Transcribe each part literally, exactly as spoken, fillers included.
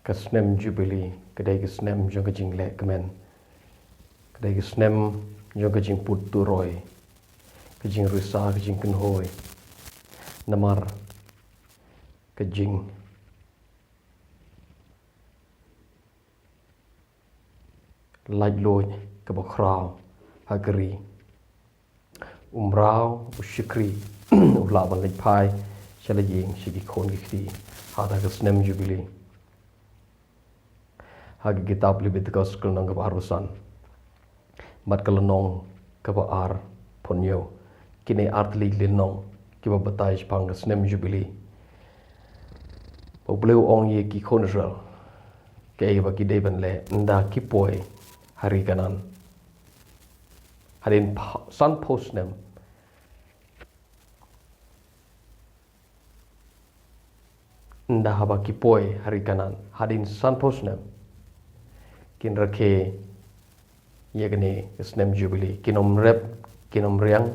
Ka snem Jubili ka dei ka snem jong ka jingleh kmen, ka dei ka snem jong ka jingput turoi, ka jingrisa, ka jingkynhoi. Namar ka jing laitluid kaba khraw ha ka ri. U mraw u shakri u lah ban leit phai sha la ïing sha ki khun ki kti ha ka snem Jubili. Ha ka kitab Lebitikos ka lynnong kaba arphew san bad ka lynnong kaba arphew hynñiew, kine artylli ki lynnong kiba batai shaphang ka snem Jubili. Ba U Blei u ong ïa ki khun Israel kaei ba ki dei ban leh ynda ki poi ha ri Kanaan. Hadien pha-, sanphew snem, ynda haba ki poi ha ri Kanaan, hadien sanphew snem, kin rakhe ïa kane ka snem Jubili, kin ym rep, kin ym riang,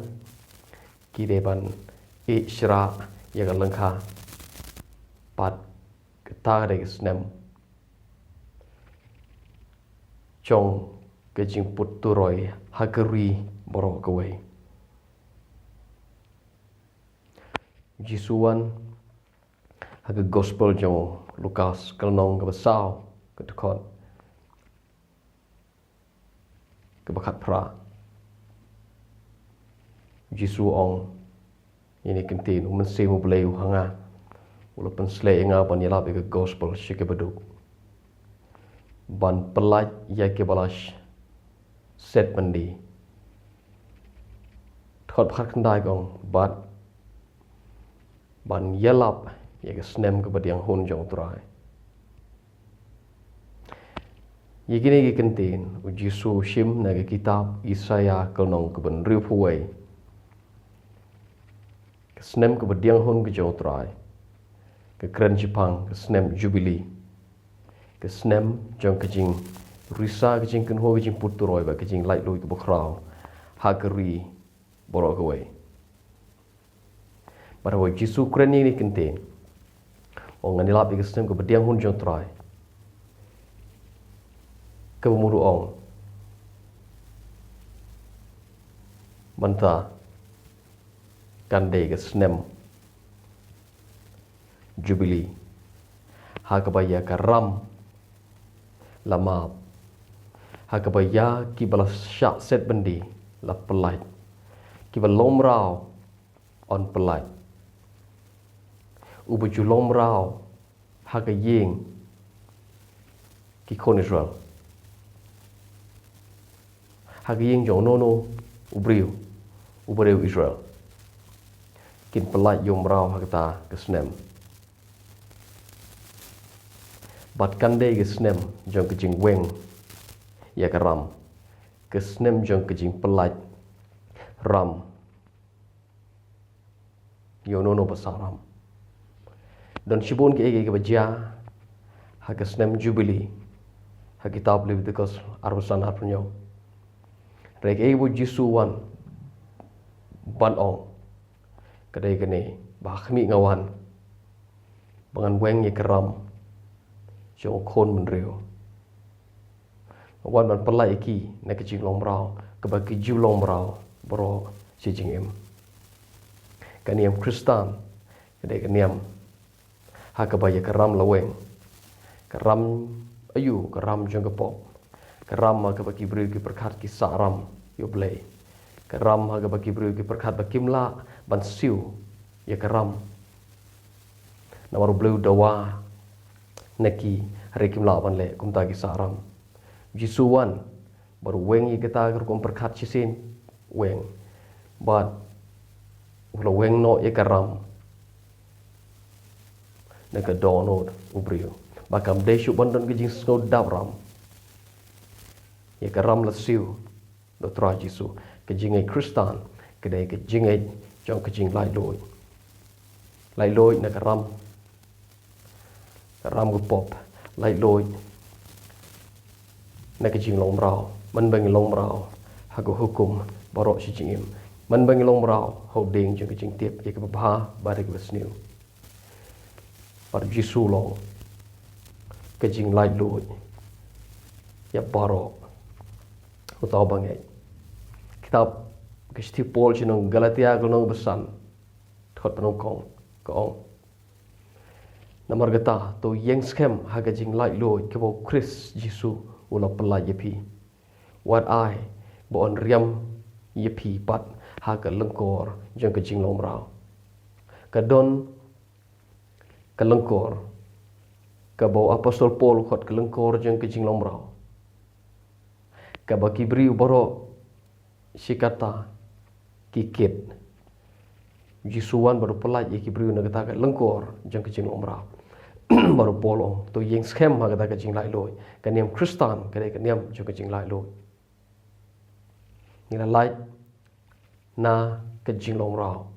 ki dei ban ïeh shrah ïa ka lyngkha. Bad kata ka dei ka snem jong ka jingput turoi ha ka ri baroh kawei. U Jisu u wan ha ka gospel jong u Lukas ka lynnong kaba saw, ka dkhot kaba khatphra. U Jisu u ong, ïa kine ki ktien, U Mynsiem U Blei u ha nga, u la pynsleh ïa nga ban ïalap ïa ka gospel sha kiba duk, ban pyllait ïa kiba la sh-, set byndi. Dkhot ba khatkhyndai ka ong, bad ban ïalap ïa ka snem kaba diang hun jong U Trai. Ïa kine ki ktien U Jisu u shim na ka kitab Isaïah ka lynnong kaba hynriewphew wei. Ka snem kaba diang hun ka jong U Trai ka kren shaphang ka snem Jubili, ka snem jong ka jingrisa, ka jingkynhoi, ka jingput turoi bad ka jinglaitluid kaba khraw ha ka ri baroh kawei. Bad haba U Jisu u kren ïa kine ki ktien, u ong, ngan ïalap ïa ka snem kaba diang hun jong U Trai, kaba mut u ong, mynta kan dei ka snem Jubili, ha kaba ïa ka ram la map, ha kaba ïa kiba la shah set byndi la pyllait, kiba long mraw yn pyllait. Uba ju long mraw ha ka ïing ki khun Israel, ha ka ïing jong uno uno u briew, u briew Israel, kin pyllait ïa u mraw ha kata ka snem. Bad kan dei ka snem jong ka jingweng ïa ka ram, ka snem jong ka jingpyllait ram ïa uno uno ba sah ram. Don shibun kiei kiei kiba jia ha ka snem Jubili ha kitab Lebitikos arphew san, arphew hynñiew. Hynrei kaei kaba U Jisu u wan ban ong ka dei kane, ba ha khmih nga wan ba ngan weng ïa ka ram jong u khun bynriew. Nga wan ban pyllait ïa ki na ka jinglong mraw kaba ki ju long mraw baroh shi jingim. Ka niam Khristan ka dei ka niam ha kaba ïa ka ram la weng. Ka ram aïu? Ka ram jong ka pop. Ka ram ha kaba ki briew ki pyrkhat ki sah ram ïa U Blei. Ka ram ha kaba ki briew ki pyrkhat ba kim lah ban siew ïa ka ram. Namar U Blei u dawa na ki, hynrei kim lah ban leh, kumta ki sah ram. U Jisu u wan bad u weng ïa kata ka rukom pyrkhat shisien, weng. Bad u la weng noh ïa ka ram na ka dohnud u briew, ba kam dei shuh ban don ka jingsngew dap ram. Ïa ka ram la siew da U Trai Jisu. Ka jingngeit Khristan ka dei ka jingngeit jong ka jinglaitluid. Laitluid na ka ram, ka ram ka pop, laitluid na ka jinglong mraw. Man ba ngi long mraw ha ka hukum baroh shi jingim, man ba ngi long mraw ha u dieng jong ka jingtip ïa kaba bha bad ïa kaba sniew. Bad U Jisu u ong, ka jinglaitluid ïa baroh uta uba ngeit. Kitab ka shithi Paul sha ki nong Galatia ka lynnong ba san, dkhot ba nyngkong, ka ong: Namar kata, to ïeng skhem ha ka jinglaitluid kaba u Khrist Jisu u la pyllait ïa phi. Wat ai ba un riam ïa phi pat ha ka lyngkor jong ka jinglong mraw. Ka don ka lyngkor kaba u Apostol Paul u khot ka lyngkor jong ka jinglong mraw, kaba ki briew baroh shi katta ki kit. Jisu u wan bad u pyllait ïa ki briew na kata ka lyngkor jong ka jinglong mraw. Bad u Paul u ong, to ïeng skhem ha kata ka jinglaitluid. Ka niam Khristan ka dei ka niam jong ka jinglaitluid. Ngi la lait na ka jinglong mraw.